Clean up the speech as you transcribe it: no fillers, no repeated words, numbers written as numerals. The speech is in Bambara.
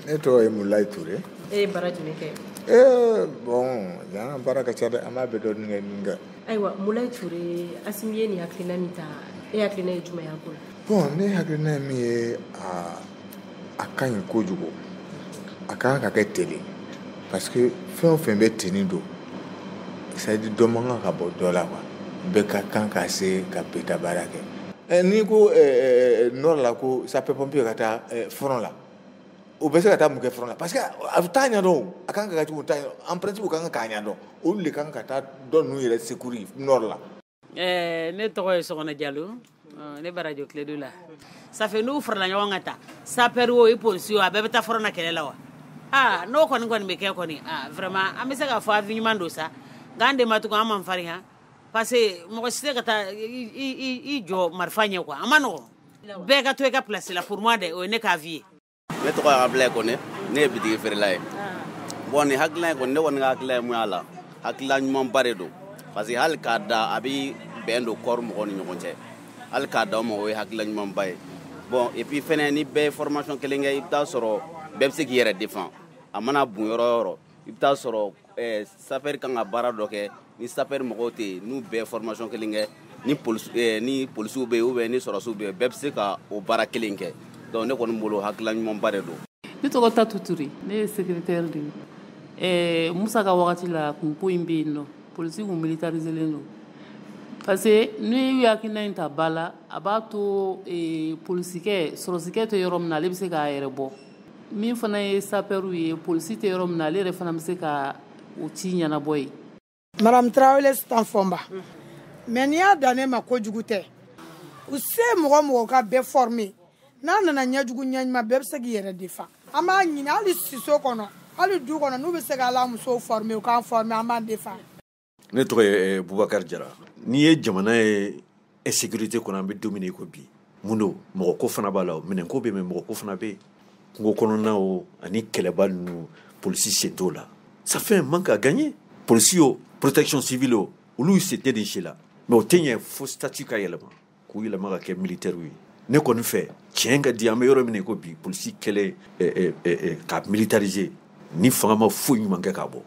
Ne tɔgɔ ye Mulayi Ture. E ye baara jumɛn kɛ? Bon, yan baara ka ca dɛ, an b'a bɛɛ dɔɔnin kɛ min kɛ. Ayiwa Mulayi Ture, Asimi ye nin hakilina min ta, e hakilina ye jumɛn ye a ko la? Bon, ne hakilina ye min ye, a ka ɲi kojugu. A kan ka kɛ ten de parce que fɛn o fɛn bɛ tenue don, c'est à dire dɔ man kan ka bɔ dɔ la quoi. Bɛɛ ka kan ka se ka bɛɛ baara kɛ. N'i ko nord la ko sapeur pompier ka taa front la, o bɛ se ka taa mun kɛ front la? Parce que a t'a ɲɛdɔn, a kan ka kɛ cogo t'a ɲɛdɔn. En principe u kan k'a ɲɛdɔn, olu de kan ka taa dɔ ninnu yɛrɛ secourir nord la. Ne tɔgɔ ye Sɔgɔna Jalo, ne bɛ radio Kiledu la. Ça fait n'u farala ɲɔgɔn kan ta, sapeur o, policier o, a bɛɛ bɛ taa front na kɛlɛ la wa? Aa, n'o kɔni bɛ kɛ kɔni, aa vraiment an bɛ se k'a fɔ avis ɲuman don sa, nka an de ma tugun an man farin han, parce que mɔgɔ si tɛ ka taa i jɔ marifa ɲɛ quoi, a ma nɔgɔn. Bɛɛ ka to i ka place la pour moi dɛ, o ye ne ka avis ye. Ne tɔgɔ ye Abulaye Kone, ne ye bitigi feerela ye. Bon, nin hakilina in kɔni, ne kɔni ka hakilina ye mun y'a la, hakilina ɲumanba de don, parce que hali k'a da a bɛ bɛn don kɔri mɔgɔw ni ɲɔgɔn cɛ, hali k'a da o ma, o ye hakilina ɲumanba ye. Bon, et puis fɛnɛ ni bɛɛ ye formation kelen kɛ, i bɛ taa sɔrɔ bɛɛ bɛ se k'i yɛrɛ défend. A mana bon yɔrɔ o yɔrɔ, i bɛ taa sɔrɔ sapeur kan ka baara dɔ kɛ, ni sapeur mɔgɔw tɛ yen, n'u bɛɛ ye formation kelen kɛ, ni polisiw bɛ yen ou bien ni sɔrɔdasiw bɛ yen, bɛɛ bɛ se ka o baara kelen kɛ. Donc ne kɔni bolo hakilina ɲumanba de don. Ne tɔgɔ Tatu Ture, ne ye secrétaire de ye. Musa ka wagati la kunko in bɛ yen nɔ, polisi kun militariselen don. Parce que n'u ye hakilina in ta ba la, a b'a to polisikɛ, sɔrɔsikɛ tɛ yɔrɔ min na, ale bɛ se k'a yɛrɛ bɔ. Min fana ye sapeur ye, polisi tɛ yɔrɔ min na, ale yɛrɛ fana bɛ se ka o ci ɲɛnabɔ yen. Madame Traoré Stanfomba, mais n'i y'a dan ne ma kojugu tɛ. U se mɔgɔ mɔgɔ ka bɛɛ former, n'a nana ɲɛjugu ɲɛɲuman, bɛɛ bɛ se k'i yɛrɛ défend. An b'a ɲini hali siso kɔnɔ, hali du kɔnɔ, n'u bɛ se ka ala musow former, u k'an former, an b'an défend. Ne tɔgɔ ye Bubakari Jara. N'i ye jamana ye insécurité kɔnɔ, an bɛ don min na i ko bi, mun don, mɔgɔ ko fana b'a la, minɛnko bɛ yen, mɔgɔ ko fana bɛ yen, kungo kɔnɔna o ani kɛlɛba ninnu, polisi sen t'o la. Ça fait un manque à gagner. Polisi o, protection civile o, olu sen tɛ nin si la, mais o tɛ ɲɛ fo statut ka yɛlɛma, k'u yɛlɛma ka kɛ militaire ye. Ne kɔni fɛ, tiɲɛ ka di, an bɛ yɔrɔ min na i ko bi, polisi kɛlɛ ka militariser, ni fanga ma foyi ɲuman kɛ k'a bɔ.